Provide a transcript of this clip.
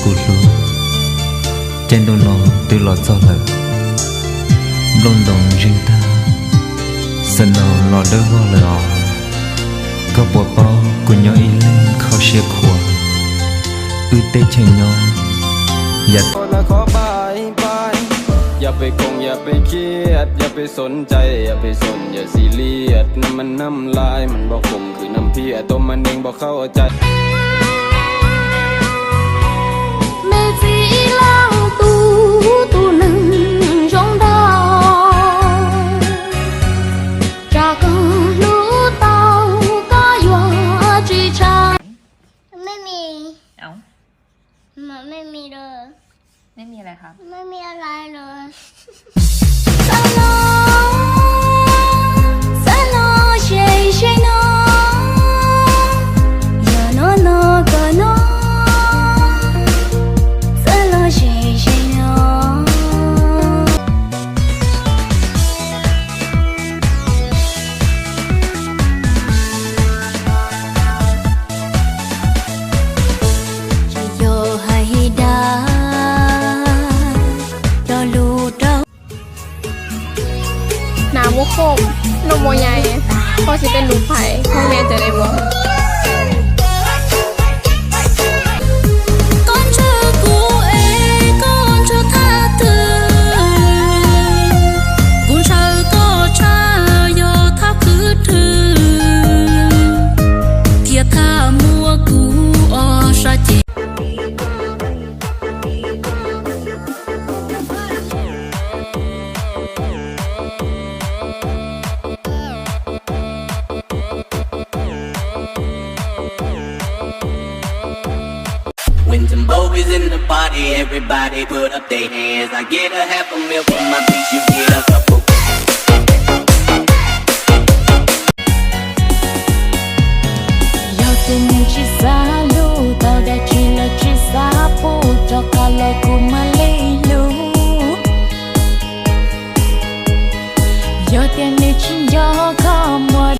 Kuv hlub, caij ntuj no twb los txog lawm, nplooj ntoos zeeg tag, snow los dawb vog lawm os. Koj puas paub kuv nyob ib leeg kho siab khuav, wb teb chaws nyob yam อย่าไปโกงอย่าไปเครียด อย่าไปสนใจ อย่าไปสน อย่าซีเรียส น้ำมันน้ำลาย มันบ่ขมคือน้ำเพี้ย ตัวมันเองบ่เข้าใจ Me txiv laug tus, tus neeg zoo nraug, tsam koj hlub tau koj yuav tsis tshaj. ไม่มี เอ้า ไม่มีเลย ไม่มีอะไรครับ ไม่มีอะไรเลย Xav los, xav los ze ze no, yog no no koj no, xav los ze ze no. Ces yog hais dag cov lus rau. Hnav muab khom, noj muab nyai, koj tsis tej lus phais, koj me ntawd li ua. Koj ntshaw kuv es koj ntshaw thaj twg? Kuv ntshaw koj tshaj yog thaj khwv rwg, thiab thaj muab kuv ob sab ceg. When Timbo is in the party, everybody put up their hands. I get a half a mil for my bitch, you get a couple. Yog tus neeg tsis xav hlub, tau dab tsi los tsis xav pub, rov qab los kuv